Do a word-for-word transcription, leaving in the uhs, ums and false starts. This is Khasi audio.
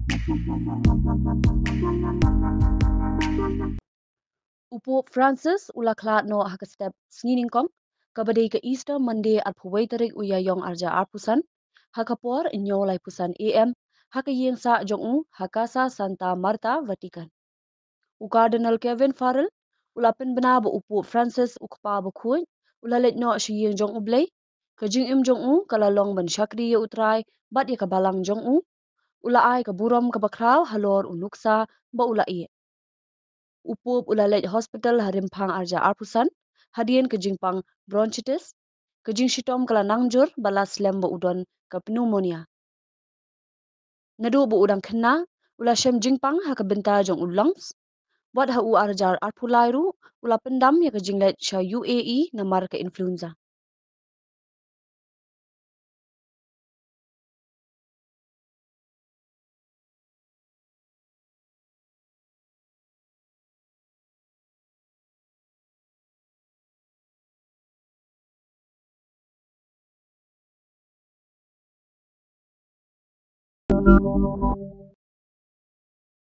U Pope Francis u la khlad noh ha ka step sngi nyngkong, kaba dei ka Easter Monday arphew wei tarik u Ïaïong arhajar arphew san, ha ka por hynñiew laiphew san A M, ha ka ïing sah jong u, ha Casa Santa Marta, Vatican. U Cardinal Kevin Farrell u la pynbna ba u Pope Francis, u Kpa Bakhuid, u la leit noh sha ïing jong U Blei, ka jingim jong u ka la long ban shakri ïa U Trai bad ïa ka balang jong u, u la ai ka burom kaba khraw halor u nuksa ba u la ïeh. U Pope u la leit hospital ha Rymphang arhajar arphew san, hadien ka jingpang bronchitis, ka jingshitom ka la nang jur bad la slem ba u don ka pneumonia. Naduh ba u dang khynnah, u la shem jingpang ha ka bynta jong u lungs. Wat ha u arhajar arphew lai ruh, u la pyndam ïa ka jingleit sha U A E namar ka influenza.